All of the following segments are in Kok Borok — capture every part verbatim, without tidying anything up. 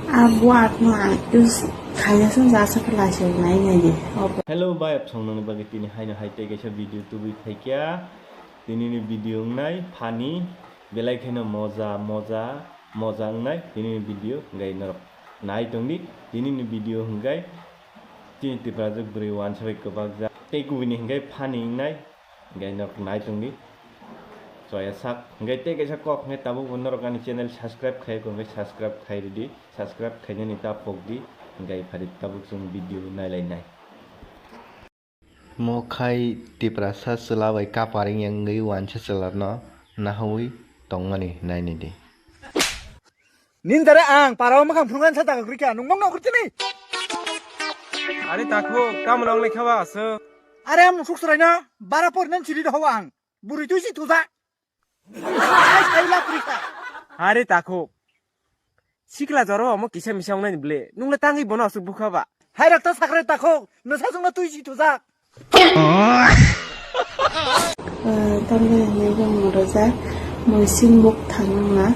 Abo atma use khaina song jasa khe laisok nai nai di. Hello bai, apsong nangni bagwi tini haino hai tei kaisa video tubui phaikya. Tini ni video wngnai funny, belai kheno moja, moja, moja wngnai tini ni video, hwnkhe norok nai tongdi tini ni video, hwnkhe tini Tiprajwk bwrwi wansa bai kwbakjak tei kubuni hwnkhe funny wngnai. Hwnkhe norok nai tongdi. Choya sak. Hwnkhe tei kaisa kok hwnkhe tabukbo norok ani channel subscribe khai, hwnkhe subscribe khai ridi. Subscribe khainani ta pokdi. Hwnkhe phari tabuk chwng video nailainai. Mo khai Tiprasa chwla bai kapar wngya wngwi wansa chwlarno nahawi tongmani nainidi. Nin jare ang parao mwkhang phunuknani sa daga kwrwi kha, nung bang nokri tini. Are takhuk, tamo nong lekha ba aswk? Are ang musuk sraino bara porinan chiri doho ang. Bwrwi twi si thuja. Sai sai la kwrwi kha. Are takhuk. Sikla jora omo kisa misa wngnai ni ble. Nung le tangwi bono aswk bukha ba? Hai rok ta sakrai takhuk. Nwsa jongno twi si thuja. Tamni hwnwi bumung rwjak, mui sinbuk thangna,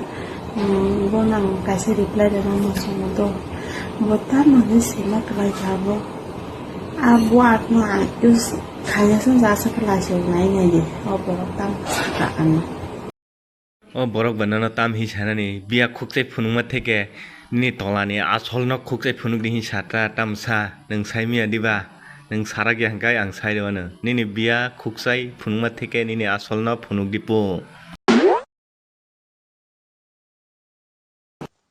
um, bono ang kaisa reply rwna muchungo do. Bo tamo hwnwi sima kwlai kha bo. A bo atma use khaina song jasa khe laisok nai nai di. O borok tamo sakha ano. O borok bai nono tam hi sanani, biya khukchai phunukma theke nini tolani asolno khukchai phunukdi hin satra tamsa, nwng saimanya diba? Nwng sarakya hwnkhe ang sairwano. Nini biya khukchai phunukma theke nini asolno phunukdi po.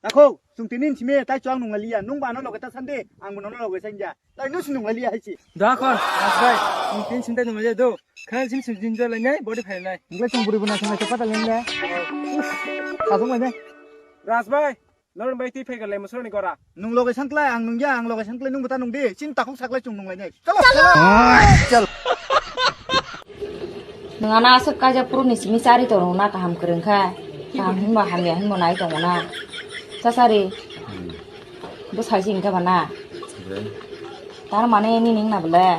Takhuk, chwng tini simi tai chwng nung liya, nung ba ano loge ta sande, ang bo nono loge sanja. Tai no sinung lai liya hai si. Da khon, Raj bhai, nwng tin sinta nung lai do. Khan sim sim jin jor lai nai, body phai lai. Nung lai sung buri buna sung lai chapa ta lai lai. Khasung lai nai. Raj bhai, nor bai twi phai galai musoro ni gora. Nung loge sang klai, ang nung ya, ang loge sang klai, nung bata nung di. Sin takhuk sak lai chung nung lai nai. Chalo, chalo. Chalo. Nwng ano aswk kaijak phuru ni simi chari tongo na kaham kwrwng kha. Kaham hinba hamya hinbo nai tongo na. Chachari. Bwsai se hinkhe ba na? Tar mane nini wngna bole?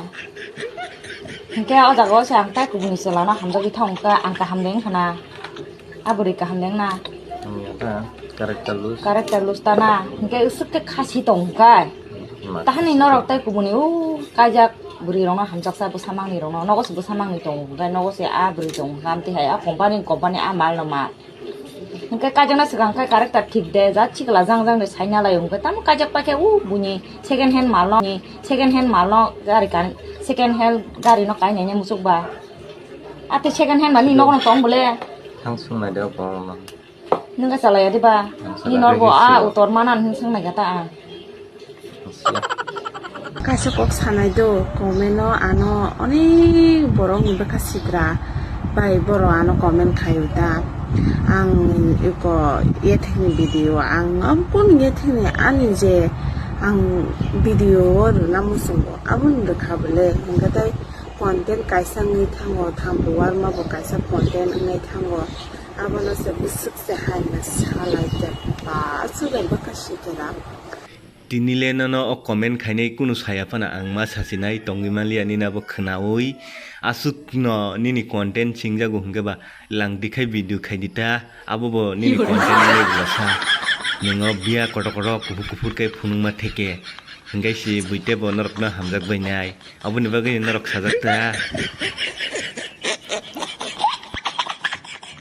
Hinkhe o jaga o se ang tai kubuni chwla no hamjagwi thang kha, ang kaham de wngkha na? A bwrwi kaham de wngna? Character lose. Character lose ta na? Hinkhe swk khe khasi tong kha. Tahani norok tai kubuni o kaijak bwrwi rok no hamjaksa bwsa mangni rok no, nogo se bwsa mangni tongo, hinkhe nogo se a bwrwi tongo, hinkhe amtwi hai a company company a mal no mal. Hwnkhe kaijakna swkang khe character thik de, jat sikla jang jang de saina lai hwnkhe tamo kaijak paikhe o buini second hand mal no, second hand mal no gari kan, second hand gari no kainai ne musuk ba. Ate second hand ba ni nogo no tong bole. Thang sung nai de o borok no. Nwng khe chalai ya diba? Ni nor bo a utor mana hwn swng nai kha ta ang. Kaisa kok sanai do, comment o ano onek borok ni bwkha sitra bai borok ano comment khai o ta. Ang iko yethek ni video, ang ampun yethek ni ani je ang video o rwna muchungo, aboni bwkha bole hwnkhe tei content kaisa wngwi thango, Thampu Warma bo kaisa content wngwi thango, abono se bwswk se hai ma salai khe ba aswk bai bwkha sitra. Tini le nono o comment khainai kunu saya phano ang ma sasinai tongwi manliya nini abo khwnaui. Aswkno nini content chingjago hwnkhe ba langdi khai video khaidi ta, abo bo nini content wngwi bwlasa. Nwngo biya kotor kotor kuphur kuphur khe phunukma theke, hwnkhe si buitebo norokno hamjak bainai. Aboni bagwi norok sajak ta.